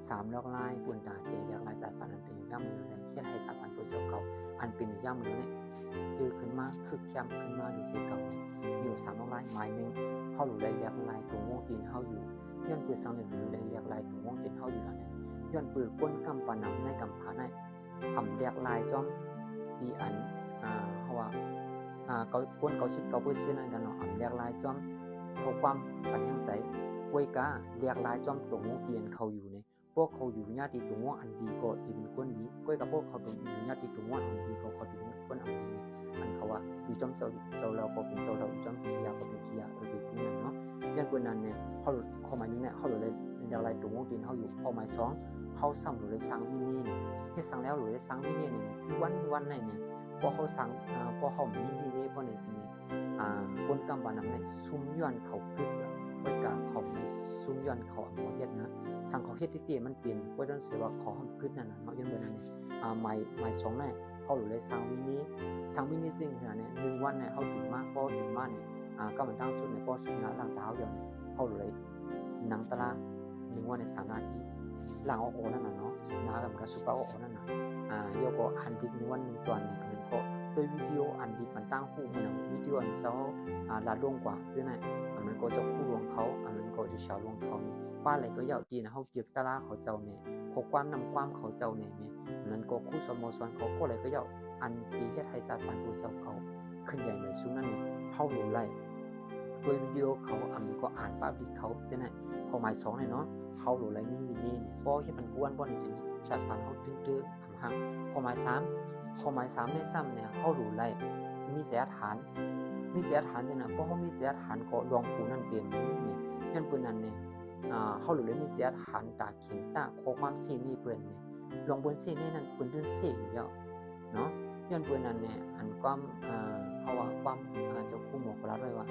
ສາມລວດລາຍ ປຸນຕາແຕ່ລວດລາຍຈາດພັນອັນເປັນຢູ່ຍາມມື້ນີ້ ເຮັດໃຫ້ຈາດພັນພະເຈົ້າເກົ່າ ອັນເປັນຢູ່ຍາມມື້ນີ້ ເກີດຂຶ້ນມາ ຄຶກຄາມຂຶ້ນມາຢູ່ເສເກົ່ານີ້ ມີຢູ່ສາມລວດລາຍ. ໝາຍໜຶ່ງ ເຮົາຫຼູໄລລວດລາຍຕົງວົງຕີນເຮົາຢູ່. ຍ້ອນເປີດສັງເດລວດລາຍລວດລາຍຕົງວົງຕີນເຮົາຢູ່ນັ້ນ ຍ້ອນເປີດຄົນກຳປານຳໃນກຳພາໃນ ອຳລວດລາຍຈອມທີ່ອັນ ອ່າ ເຮົາວ່າ ອ່າ ເກົ້າ ຄົນເກົ້າສິບເກົ້າເປີເຊັນນັ້ນນະເນາະ ອຳລວດລາຍຈອມຂໍ້ຄວາມປັນແຮງໃຈ ກ້ວຍກາລວດລາຍຈອມຕົງວົງຕີນເຂົາຢູ່ນີ້ ພວກເຂົາຢູ່ຍາດຕິຕົງວົງອັນດີກໍທີ່ເປັນຄົນດີ ກ້ວຍກາພວກເຂົາຕົງຢູ່ຍາດຕິຕົງວົງອັນດີກໍເຂົາທີ່ເປັນຄົນອັນດີນີ້ ອັນເຂົາວ່າຢູ່ຈອມເຈົ້າ ເຈົ້າເຫຼົ່າກໍເປັນເຈົ້າເຫຼົ່າ ຢູ່ຈອມຂີ້ຢາກໍເປັນຂີ້ຢາ ເອີ ເປັນຈັ່ງຊັ້ນເນາະ. ຍ້ອນເປີນນັ້ນນີ້ ເຮົາ ຂໍ້ໝາຍໜຶ່ງນີ້ ເຮົາຫຼູໄລລວດລາຍຕົງວົງຕີນເຮົາຢູ່. ຂໍ້ໝາຍສອງ ເຮົາຊ້ຳຫຼູໄລສ້າງວິໄນນີ້ ເຮັດສັງແລ້ວຫຼູໄລສ້າງວິໄນນີ້ ວັນ ວັນໃນນີ້ ພໍເຮົາສ້າງ ອ່າ ພໍເຮົາມີວິໄນ ພໍໃນທີ່ນີ້ ອ່າ ຄົນກຳປານຳໃນຊຸມຍ້ອນເຂົາຄຶດ ເພິ່ນກະເຂົາໃນຊຸມຍ້ອນເຂົາບໍ່ເຮັດນະ ສັງເຂົາເຮັດຕິເຕມັນເປັນ ກໍຕ້ອງເສຍວ່າເຂົາຫ້າມຄຶດນັ້ນນະເນາະ. ຍ້ອນເປັນນັ້ນນີ້ ອ່າ ໝາຍ ໝາຍສອງນີ້ ເຮົາຫຼູໄລສ້າງວິໄນ ສ້າງວິໄນຈຶ່ງເຮືອນີ້ ໜຶ່ງວັນນີ້ເຮົາຕື່ນມາ ພໍຕື່ນມານີ້ ອ່າ ກຳມັນຕັ້ງສຸດນີ້ ພໍສຸດນະ ລ້າງຕາເຮົາຢອນ ເຮົາຫຼູໄລ ນັ່ງຕາລາງ ໜຶ່ງວັນໃນສາມນາທີ ລ້າງອອກໆນັ້ນນະເນາະ ໜ້າກຳກະຊຸບປາອອກໆນັ້ນນະ ອ່າ ແລ້ວກໍອ່ານດິກໜຶ່ງວັນໜຶ່ງຕອນນີ້ ອັນນັ້ນກໍໂດຍວິດີໂອອັນດິກມັນຕ່າງຮູ້ ເໝືອນວິດີໂອອັນເຈົ້າ ອ່າ ລາດລົງກວ່າຊື່ນະ ອັນນັ້ນກໍເຈົ້າຄູຫຼວງເຂົາ ອັນນັ້ນກໍຢູ່ຊາວຫຼວງເຂົານີ້ ປານໃດກໍຢ່າ ຕີນເຮົາເກີກຕາລາເຂົາເຈົ້ານີ້ ຂໍ້ຄວາມນຳຄວາມເຂົາເຈົ້ານີ້ ອັນນັ້ນກໍຄູສອນໝໍສອນເຂົາ ກໍໃດກໍຢ່າ ອັນທີ່ເຮັດໃຫ້ຈາດພັນພະເຈົ້າເກົ່າຂຶ້ນໃຫຍ່ໃນຊຸມນັ້ນນີ້ ເຮົາຫຼູໄລ ໂດຍວິດີໂອເຂົາ ອັນກໍອ່ານປາບລິກເຂົາຊີ້ນະ. ຂໍ້ໝາຍສອງນີ້ເນາະ ເຮົາຫຼູໄລມີວິໄນນີ້ ບໍ່ເຮັດມັນກວນ ບໍ່ໃນເຊັ່ນ ຈັດການເຮົາຕຶງເຕີອຳຫັງ. ຂໍ້ໝາຍສາມ ຂໍ້ໝາຍສາມນີ້ຊ້ຳນີ້ ເຮົາຫຼູໄລມີໄຊຍະຖານ ມີໄຊຍະຖານຊີ້ນະ ບໍ່ເຮົາມີໄຊຍະຖານກໍລວງປູນັ້ນເຕັມນີ້. ຍ້ອນເປັນນັ້ນນີ້ ອ່າ ເຮົາຫຼູໄລມີໄຊຍະຖານຕາເຂັງຕາ ຂໍ້ຄວາມຊີ້ນີ້ເພິ່ນນີ້ ລວງເພິ່ນຊີ້ນີ້ນັ້ນ ເພິ່ນຕື່ນຊີ້ຢູ່ແລ້ວ ເນາະ. ຍ້ອນເພິ່ນນັ້ນແຫຼະ ອັນຄວາມ ເອີ ເຮົາວ່າຄວາມ ເອີ ເຈົ້າຄູໝໍເຂົາລາວໄວ້ວ່າ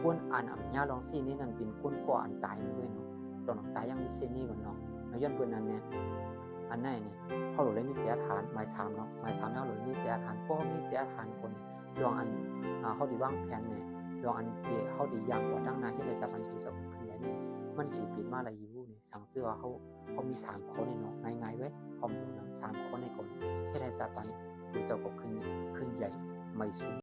ຄົນອັນອຳຍາລອງຊີ້ນີ້ນັ້ນ ເປັນຄົນກໍອັນຕາຍເລີຍເນາະ ຕອນອອກຕາຍຍັງມີຊີ້ນີ້ກ່ອນເນາະ. ແລ້ວຍ້ອນເພິ່ນນັ້ນແຫຼະ ອັນໃນນີ້ ເຮົາໂລດເລີຍມີໄຊຍະຖານ ໝາຍສາມເນາະ ໝາຍສາມແນວໂລດເລີຍມີໄຊຍະຖານ ພໍເຮົາມີໄຊຍະຖານກ່ອນ ດວງອັນ ເຮົາໄດ້ວາງແຜນນີ້ ດວງອັນທີ່ເຮົາໄດ້ຍ່າງໄປທາງໜ້າ ເຮັດໃຫ້ຈາກພັນຜູ້ເຈົ້າຂຶ້ນໃຫຍ່ນີ້ ມັນຊິເປັນມາໄດ້ຢູ່ນີ້ ສັງເສຍວ່າເຮົາ ເຮົາມີສາມຂໍ້ນີ້ເນາະ ງ່າຍໆເວີ້ຍ ຄວາມຮູ້ນຳສາມຂໍ້ນີ້ກ່ອນ ເຮັດໃຫ້ສາພັນຜູ້ເຈົ້າກໍຂຶ້ນ ຂຶ້ນໃຫຍ່ໃໝ່ສູງ